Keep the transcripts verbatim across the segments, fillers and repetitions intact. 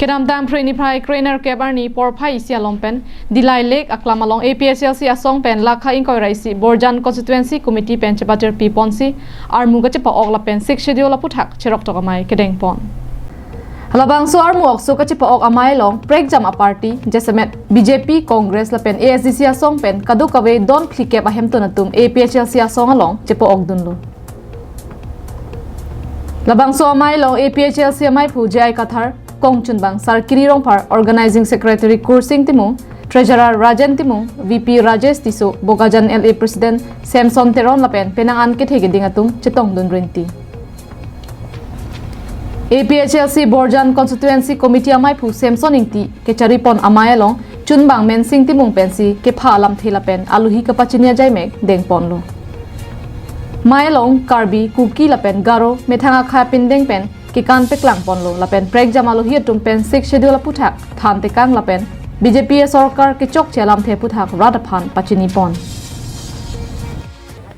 Kedamtang Phre niphai kre-nerkep arni porphai isi alom pen Dillai Lake aklam along A P H L C asong pen lakha ingkoi ra isi Borjan Constituency Committee pen chepatirpi ponsi armu kachepa-ok lapen Sixth Schedule aputhak cheroktok amei kedeng pon. Halabangso armu okso kachepa-ok amei along prekjam a-party jasemet B J P, Congress lapen A S D C asong pen kadokave don phlikep ahemtun atum A P H L C asong along chepa-ok dunlo. Labangso amei along A P H L C ameiphu J I Kathar, kongchunbang Sarkiri Rongphar, Organizing Secretary Kursing Timung, Treasurer Rajen Timung, V P Rajesh Tisso, Bokajan L A President Samson Teron lapen penang an kethe keding atum chetongdun rinti. A P H L C Borjan Constituency Committee ameiphu Samson Ingti kechari pon amei along chunbang Mensing Timung pensi kepha alamthe lapen alohi kapachini ajaimek deng ponlo. Amei along Karbi, Kuki lapen Garo methang akhei apindeng pen kekan peklang ponlo lapen prekjam alohi atum pen Sixth Schedule aputhak than tekang lapen B J P sorkar kechokche alamthe aputhak rat aphan pachini pon.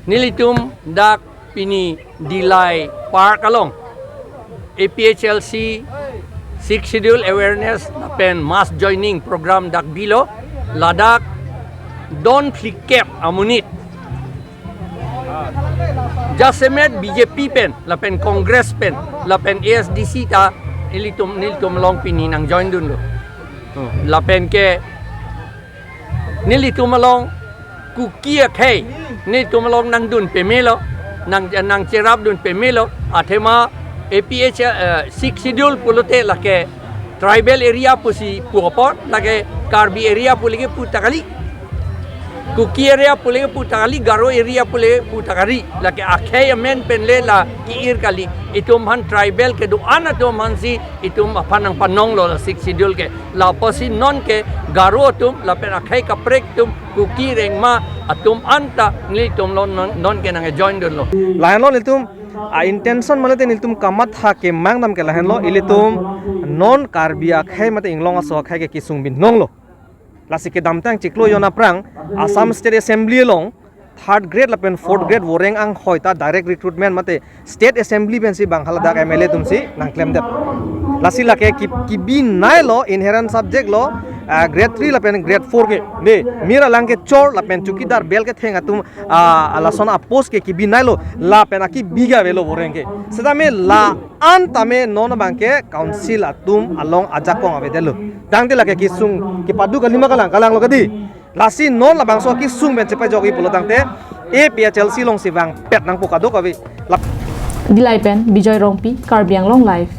Nelitum dak pini Dillai Park along A P H L C Sixth Schedule Awareness lapen Mass Joining Program dak bilo, ladak don phlikep amonit jasemet B J P pen lapen Congress pen lapen A S D C ta nelitum, nelitum along pini nang join dunlo. Hmm. Lapen ke nelitum along Kuki akhei nelitum along nangdun pamelo, nang, nangcherapdun pamelo, athema A P H, eh, Sixth Schedule pulote lake tribal area pusi pu apot, lake Karbi area pu lake pu ta kali, Kuki area pu lake pu ta kali, Garo area pu lake pu ta kali, lake akhei amen pen le la ki-ir kali. Itum aphan tribal kedo-an atum aphansi itum aphan nangpanonglo la Sixth Schedule ke. Lapusi non ke Garo atum lapen akhei kaprek atum, Kuki, Rengma atum anta nelitum along non, non ke nang join dunlo. Lahenlo nelitum a-intention mate nelitum kamatha kemang dam ke lahenlo, ilitum non Karbi akhei mate inglong aso akhei ke kesung binong lo. Lasi kedamtang chiklo jon aphrang Assam State Assembly along third grade lapen fourth grade voreng anghoi ta direct recruitment mate State Assembly pensi bang haladak M L A atumsi nangklemdet. Lasi lake ki, kebi nailo inherent subject lo, ah, grade three lapen grade four ke. Ne, mir alang kechor lapen chowkidar bel ketheng atum, ah, lason a-post ke kebi nailo lapen akebi ke avelo voreng ke. Setame la-an tame non abang ke council atum along ajakong avedetlo. Tangte lake kesung kepadu kalima kalang, kalanglo kedi. Lasi non labangso kesung pen chepajokji pulo tangte A P H L C alongsi vangpet nangpo kadokave. Lap- Dillai pen Bijoy Rongpi, Karbi Anglong Live.